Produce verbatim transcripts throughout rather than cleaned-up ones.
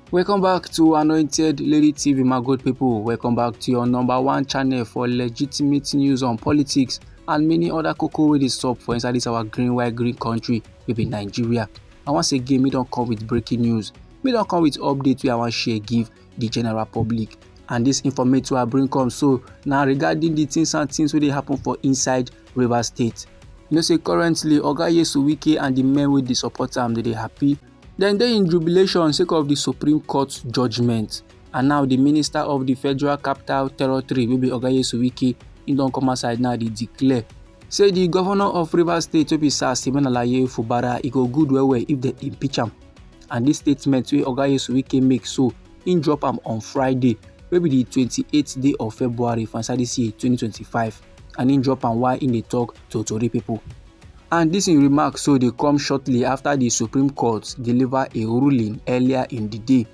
Welcome back to Anointed Lady T V, my good people. Welcome back to your number one channel for legitimate news on politics and many other koko wey dey sup for inside this our green, white, green country, wey be Nigeria. And once again, me don come with breaking news. Me don come with update wey I wan share give the general public. And this informate wey I bring come so na regarding the things and things wey dey happen for inside Rivers State. You know say currently, Oga Nyesom Wike and the men wey dey support am, they dey happy. Dem dey in jubilation sake of the Supreme Court judgment. And now the Minister of the Federal Capital Territory, wey be Oga Nyesom Wike, he don come outside now dey declare say the governor of Rivers State, wey be Sir Simon Alaye Fubara, e go good well well if dem impeach am. And this statement wey Oga Nyesom Wike make so, he drop am on Friday, wey be the twenty-eighth day of February for inside this year, twenty twenty-five. And he drop am while he dey talk to tori people. And this in remark so dey come shortly after the Supreme Court deliver a ruling earlier in the day.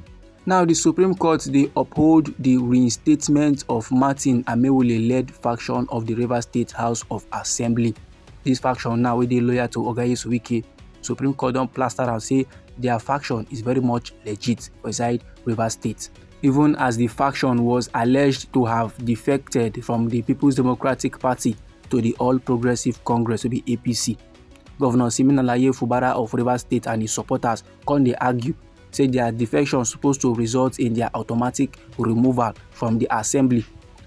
Now, the Supreme Court dey uphold the reinstatement of Martin Amaewhule led faction of the Rivers State House of Assembly. This faction now wey dey loyal to Oga Nyesom Wike, Supreme Court don plaster am say their faction is very much legit for inside Rivers State. Even as the faction was alleged to have defected from the People's Democratic Party to the All Progressive Congress, wey be A P C. Governor Simon Alaye Fubara of Rivers State and his supporters come dey argue say their defection suppose to result in their automatic removal from the assembly.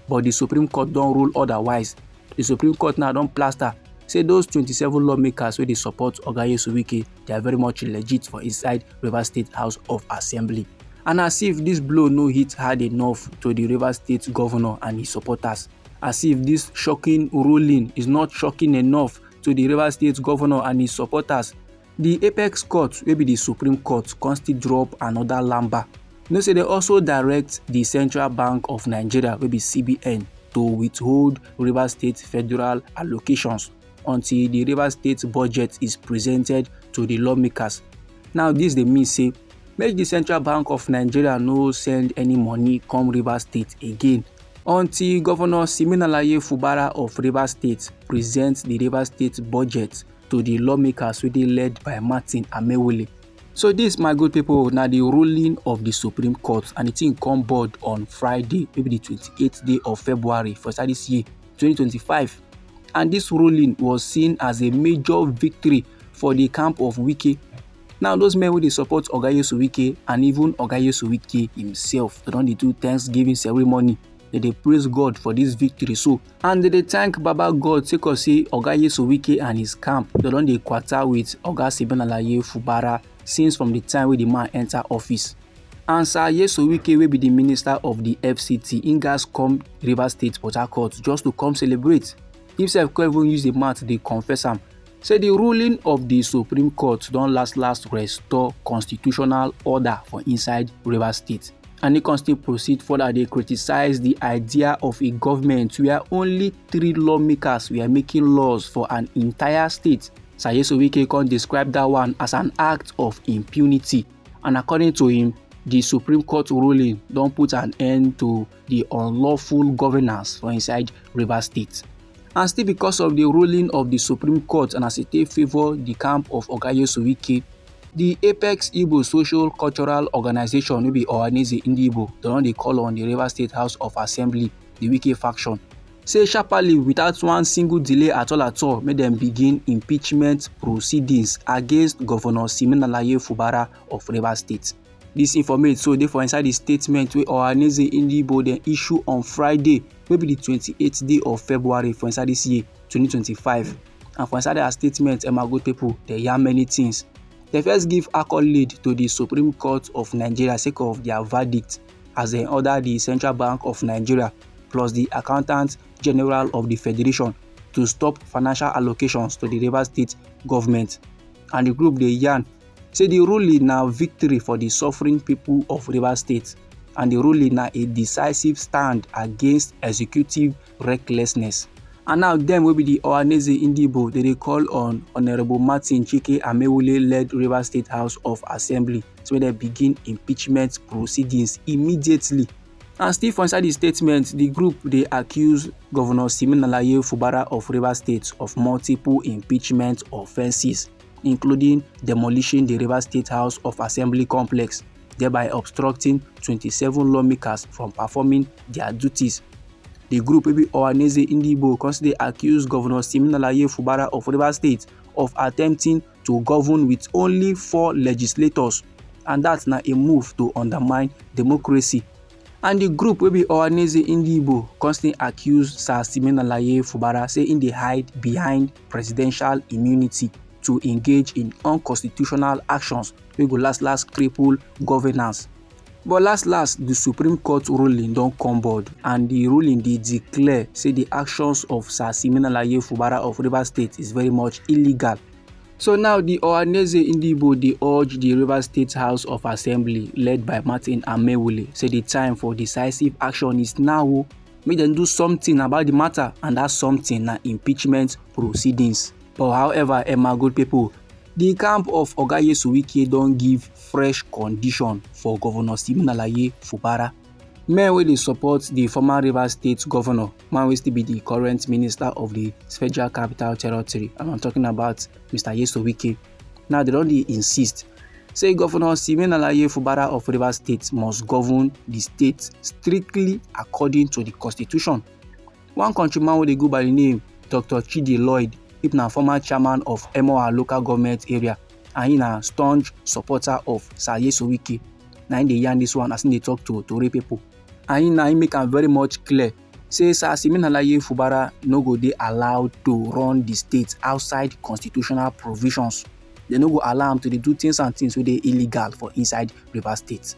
But the Supreme Court don rule otherwise. The Supreme Court now don plaster say those twenty-seven lawmakers wey dey support Oga Nyesom Wike, they are very much legit for inside Rivers State House of Assembly. And as if this blow no hit hard enough to the Rivers State governor and his supporters, as if this shocking ruling is not shocking enough to the Rivers State governor and his supporters, the apex court, wey be the Supreme Court, come still drop another lamba. You know say they also direct the Central Bank of Nigeria, wey be C B N, to withhold Rivers State federal allocations until the Rivers State budget is presented to the lawmakers. Now, this dey mean say make the Central Bank of Nigeria no send any money come Rivers State again until Governor Simon Alaye Fubara of Rivers State presents the Rivers State budget to the lawmakers wey dey led by Martin Amaewhule. So this, my good people, na the ruling of the Supreme Court, and the thing come board on Friday, wey be the twenty-eighth day of February for inside this year, twenty twenty-five. And this ruling was seen as a major victory for the camp of Wike. Now, those men wey dey support Oga Nyesom Wike and even Oga Nyesom Wike himself, they don dey do Thanksgiving ceremony. They dey praise God for this victory so, and they dey thank Baba God sake of say Oga Nyesom Wike and his camp, they don dey kwata with Oga Simon Alaye Fubara since from the time wey the man enter office. And Sir Nyesom Wike, wey be the minister of the F C T, he gas come Rivers State, Port Harcourt, just to come celebrate. Himself come even use the mouth dey confess am say the ruling of the Supreme Court don last last restore constitutional order for inside Rivers State. And he come still proceed further dey criticize the idea of a government where only three lawmakers were making laws for an entire state. Sir Nyesom Wike come describe that one as an act of impunity. And according to him, the Supreme Court ruling don put an end to the unlawful governance for inside Rivers State. And still because of the ruling of the Supreme Court and as e take favour the camp of Oga Nyesom Wike, the Apex Igbo Social Cultural Organization, wey be Ohanaeze Ndigbo, they don dey call on the Rivers State House of Assembly, the Wike faction, say sharply, without one single delay at all at all, make dem begin impeachment proceedings against Governor Simon Alaye Fubara of Rivers State. This informate so dey for inside the statement wey Ohanaeze Ndigbo dem issue on Friday, wey be the twenty-eighth day of February for inside this year, twenty twenty-five. And for inside their statement, eh, my good people, they yarn many things. They first give accolade to the Supreme Court of Nigeria sake of their verdict, as they order the Central Bank of Nigeria plus the Accountant General of the Federation to stop financial allocations to the Rivers State government. And the group dey yarn say the ruling na victory for the suffering people of Rivers State, and the ruling na a decisive stand against executive recklessness. And now, dem wey be the Ohanaeze Ndigbo, they dey call on Honourable Martin Chike Amaewhule led Rivers State House of Assembly, so make dem begin impeachment proceedings immediately. And still for inside the statement, the group dey accuse Governor Simon Alaye Fubara of Rivers State of multiple impeachment offences, including demolishing the Rivers State House of Assembly complex, thereby obstructing twenty-seven lawmakers from performing their duties. The group wey be Ohaneze Ndigbo come still dey accuse Governor Siminalayi Fubara of Rivers State of attempting to govern with only four legislators, and dat na a move to undermine democracy. And the group wey be Ohaneze Ndigbo come still accuse Sir Siminalayi Fubara say im dey hide behind presidential immunity to engage in unconstitutional actions wey go last last cripple governance. But last last, the Supreme Court ruling don come board, and the ruling dey declare say the actions of Sir Siminalayi Fubara of Rivers State is very much illegal. So now, the Ohaneze Ndigbo dey urge the Rivers State House of Assembly, led by Martin Amaewhule, say the time for decisive action is now o. Make dem do something about the matter, and that something na impeachment proceedings. But however, eh, my good people, the camp of Oga Nyesom Wike don give fresh condition for Governor Siminalayi Fubara. Men wey dey support the former Rivers State governor, man wey still be the current minister of the Federal Capital Territory, and I'm talking about Mister Nyesom Wike, now they don dey insist say Governor Siminalayi Fubara of Rivers State must govern the state strictly according to the constitution. One countryman wey dey go by the name Doctor Chidi Lloyd, im na former chairman of Emoha local government area, and he na staunch supporter of Sir Nyesom Wike. Na im dey yarn this one as im dey talk to tori people. And he na im make am very much clear say Sir Siminalayi Fubara no go dey allowed to run the state outside constitutional provisions. They no go allow am to dey do things and things wey dey illegal for inside Rivers State.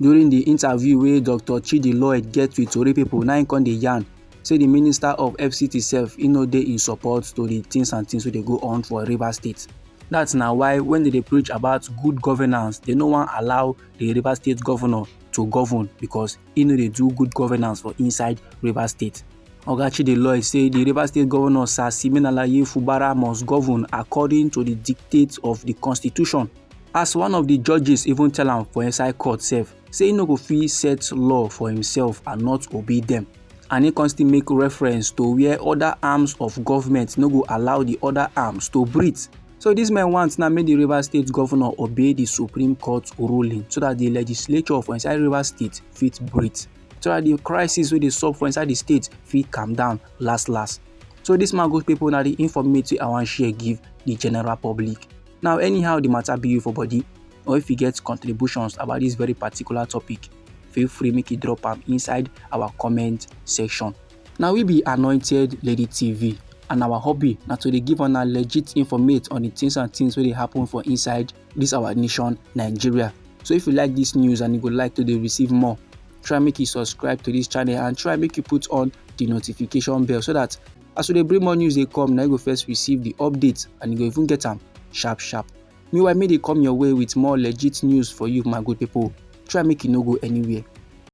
During the interview wey Doctor Chidi Lloyd get with tori people, na im come dey yarn say the minister of F C T sef, e no dey in support to the things and things wey dey go on for Rivers State. That na why when they dey preach about good governance, they no wan allow the Rivers State governor to govern because he no dey do good governance for inside Rivers State. Oga Chidi Lloyd say the Rivers State governor, Sir Siminalayi Fubara, must govern according to the dictates of the constitution. As one of the judges even tell am for inside court sef, say he no go fit set law for himself and not obey them. And he come still make reference to where other arms of government no go allow the other arms to breathe. So these men want now make the Rivers State governor obey the Supreme Court ruling so that the legislature for inside Rivers State fit breathe, so that the crisis wey dey sup for inside the state fit calm down last last. So this, my good people, na the informate wey I wan share give the general public. Now, anyhow the matter be you for body, or if you get contributions about this very particular topic, feel free make you drop am inside our comment section. Now, we be Anointed Lady T V, and our hobby na to dey give una legit informate on the things and things wey dey happen for inside this our nation, Nigeria. So if you like this news and you go like to dey receive more, try make you subscribe to this channel and try make you put on the notification bell so that as we dey bring more news dey come, na you go first receive the update and you go even get am sharp sharp. Meanwhile, me dey come your way with more legit news for you, my good people. Try make you no go anywhere.